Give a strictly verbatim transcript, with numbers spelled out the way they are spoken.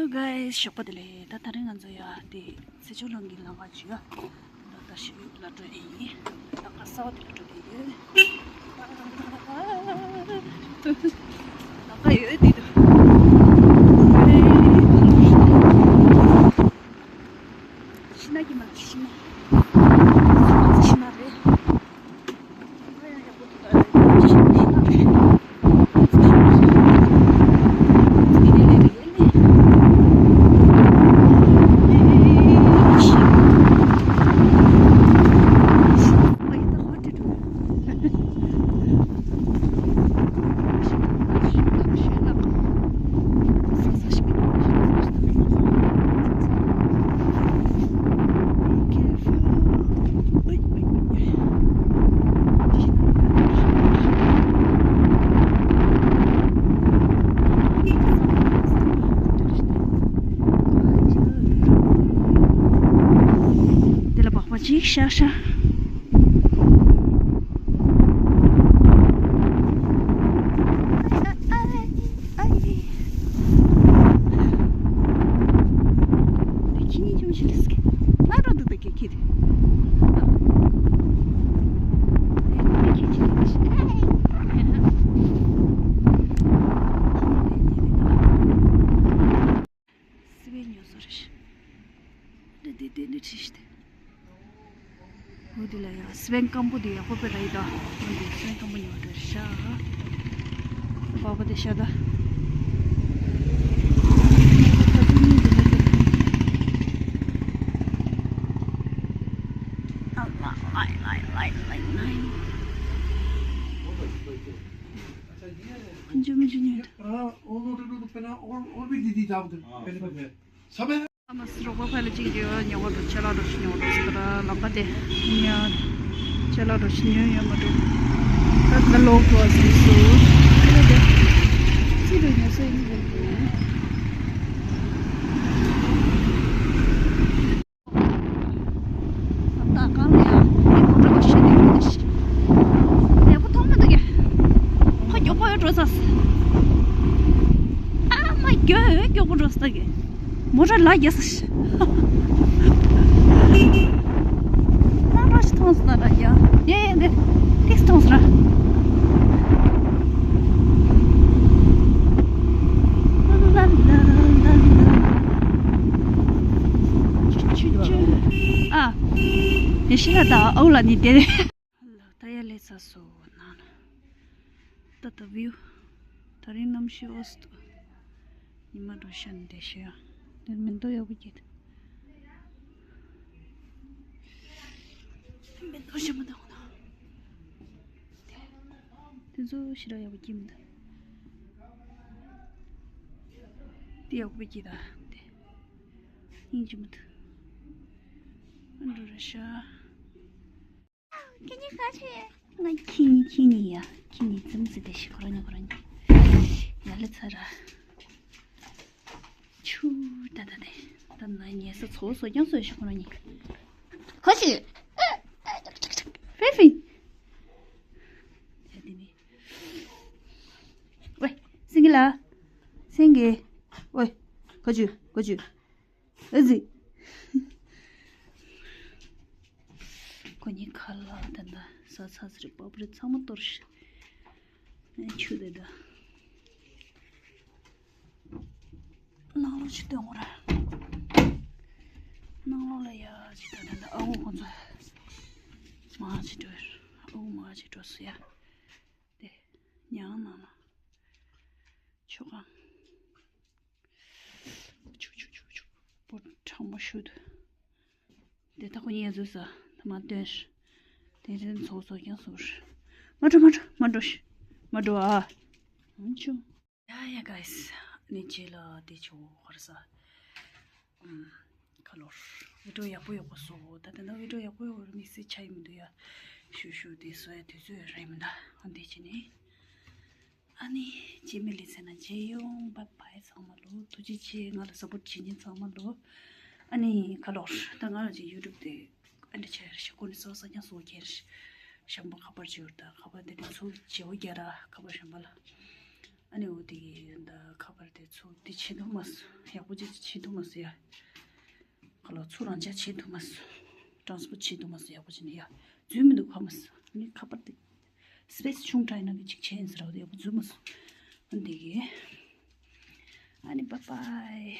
Hello guys, ཞོགས་པ་བདེ་ལེགས། ད་དེ་རིང་ང་ཚོ་ཡ་དེ་སེ་ཆོ་ལུང་གི་ལམ་ཁ་ཅིག་ཡ། ད་ད་ཤི་ལ་འགྲོ་ཡི་ཡིན། ད་ཁ་སའོ་དེ་ལ་འགྲོ་གི་ཡོད། ལམ་ཁ་ཡོད་དེ་དུ། ཤི་ན་གི་མ་ཤི་ན། ཤི་ན་རེད། དེ་ལ་སྦག་སྦག་ཅིག་ཤ་ཤ། སི་པན་ཉོ་ས་རེད། འདི་འདི་འདི་འདི་ཁྲིད་ཤི་སྟེ། འོ་འདི་ལ་ཡ་སི་པན་སྐམ་པོ་འདི་ཡག་པོ་དཔེ་ར་ཡི་ད། འོ་འདི་སི་པན་སྐམ་པོ་ཉོ་འདྲ་ཤ། སྦག་སྦག་འདི་ཤ་ད། ཁོང་ཚོ་མི་ཤི་ཉོས་འདུག། और और भी दीदी जाओ उधर पहले पहले सब है। ཨ་མ་སི་རོགས་པ་ཕ་ལ་གཅིག་ཡོད་ཉོ་ག་འགྲོ། ཅ་ལག་འགྲོ་ཞིག་ཉོ་ག་འགྲོ་ཟེར་ར། ལམ་ཁ་དེ་ཉ་ཅ་ལག་འགྲོ་ཞིག་ཉོ་ཡོད་མ་འགྲོ། ད་ད་ལོག་འགྲོ་ཟིན་སུ། ཨ་ལ་དེ་ཅི་འགྲོ་ཉོ་ས་ཡིན་གི། ད་གང་ལ་ཡང་ངའི་གོ་འགྲོ་བ་ཤེས་ནས་ཡོད་ཤི། ལས་པོ་མཐོང་མི་འདུག་གས། ཁོ་མགྱོགས་པོ་ཡོད་འགྲོ་ས། ཨ་མ་རྒྱུ་ཡོད་མགྱོགས་པོ་འགྲོ་ས་གས། མོ་ཊ་ལ་རྒྱས་ས་ཤི། ན་ར་ཤི་མཐོང་ས་ན་ར་ཡ། ཡ་ཡ་འདི་ཏིག་མཐོང་ས་ར། ཨ། ཡེ་ཤེས་ལ་ད་ཨའུ་ལ་ནི་དེ་རེད། ལ་ད་ཡ་ལེ་ཚ་སོ་ན་ན། ད་ད་བིའུ། ད་རིང་གནམ་གཤིས་ཨོ་སི་ཏུ། ཉི་མ་འགྲོ་ཤ་ནི་དེ་ཤ་ཡ། དེ་མེ་ཏོག་ཡག་པོ་སྐྱེས་ཏེ། མེ་ཏོག་ཤ་མ་ད་འོ་ན། དེ་ཚོ་ཞེ་དྲག་ཡག་པོ་སྐྱེས་མི་འདུག། དེ་ཡག་པོ་སྐྱེས་ད་དེ། སྙིང་རྗེ་མི་འདུག། འགྲོ་ར་ཤ། ཁྱེད་གཉིས་ག་ཆེ། ང་ཁྱེད་གཉིས་ཁྱེད་གཉིས་ཡ། ཁྱེད་གཉིས་ཙམ་ཟེར་ཏེ་ཤི་ཁོ་རང་ཉོ་ཁོ་རང་ཉོ། ཡ་ལེ་ཚ་ར། ཆུ་ད་ད་དེ། ད་ན་ཉལ་ས་ཚོ་སོ་རྐྱང་སོ་ཤི་ཁོ་རང་ཉོ། ཁོ་ཤི། ཧྥེ་ཧྥེ། ཡ་དེ་ནི། ཝེ། སེང་གེ་ལ། སེང་གེ། ཝེ། ཁོ་ཆུ་ཁོ་ཆུ། ཨ་ཙི། ཁོ་གཉིས་ཁ་ལག་དེ་འདྲ་ཟ་ཚར་ཟེར་པ་པུ་རེ་ཚང་མ་གཏོར་ཤི། ཆུ་དེ་འདྲ། ནང་ལོགས་ཅིག་སྟོན་དགོས་ར། ནང་ལོགས་ལ་ཡ་ཅིག་ད་དེ་འདྲ་ཨ་ཁུ་ཁོང་ཚོ་མ་ཅིག་འགྲོ། ཨ་ཁུ་མ་ཅིག་འགྲོ་སོང་ཡ། དེ་ཉང་ནང་ལ་ཆུ་ཁང་། ཆུ་ཆུ་ཆུ་ཆུ། པོ་གྲང་མོ་ཤུ་དུ། དེ་ད་ཁོ་གཉིས་ཡ་ཟོས་ས། ད་མ་སྟོན་ཤི། དེ་རིང་ཚོགས་གཙོ་རྐྱང་སོར། མ་འགྲོ་མ་འགྲོ་མ་འགྲོ་ཤི། མ་འགྲོ་ཨ། ཨང་ཆུ། ཡ་ཡ་གའི་སི། ནི་ཅི་ལ་དེ་ཆུ་ཧར་ས། ཁ་ལོར། བི་ཌིའོ་ཡག་པོ་ཡག་པོ་བཟོ། ད་དེ་འདྲ་བི་ཌིའོ་ཡག་པོ་ཡག་པོ་དམིགས་བསལ་ཆ་ཡི་མི་འདུག་ཡ། ཤུ་ཤུ་དེ་བཟོ་ཡ་དུས་ཚོད་རན་མི་འདུག། ཨ་འདི་ཅི་ནི། ཨ་ནི། རྗེས་མའི་ལེ་ཚན་ན་མཇལ་ཡོང་། བཱའི་བཱའི་ཚང་མ་ལོ། ཐུགས་རྗེ་ཆེ། ང་ལ་སཔོརྚ་བྱེད་མཁན་ཚང་མ་ལོ། ཨ་ནི་ཁ་ལོར། ད་ང་རང་ཅིག་ཡུ་ཊུབ་དེ་ཨ་འདྲ་བྱས་རེད་ཤག་ཁོ་ནི་སོ་སོ་ཀྱང་སོ་ཁྱེར་ཤག་ཤམ་པོ་ཁ་པར་བྱེད་ཡོད། ད་ཁ་པར་དེ་དུས་ཚོད་བྱེད་འོ་རྒྱ་ར་ཁ་པར་ཤམ་པ་ལ། ཨ་ནི་འོ་དེ་གི་ཡོན་ད་ཁ་པར་དེ་ཚུར་དེ་བྱེད་ཐུབ་མ་སོང་། ཡག་པོ་ཅིག་བྱེད་ཐུབ་མ་སོང་ཡ། ཁ་ལོ་ཚུར་རང་འཇགས་བྱེད་ཐུབ་མ་སོང་། ཊཱན་སི་པོར་ཊི་བྱེད་ཐུབ་མ་སོང་། ཡག་པོ་བྱེད་ནས་ཡ། འཛུལ་མི་འདུག་ཕ་མ་སོང་། ཨ་ནི་ཁ་པར་དེ་སི་པེ་སི་ཆུང་དྲགས་ཡིན་ན་གི་ཅིག་བྱས་ཡིན་ཟེར་བ་དེ་ཡག་པོ་འཛུལ་མ་སོང་། ཨ་ནི་དེ་གི། ཨ་ནི་བཱའི་བཱའི།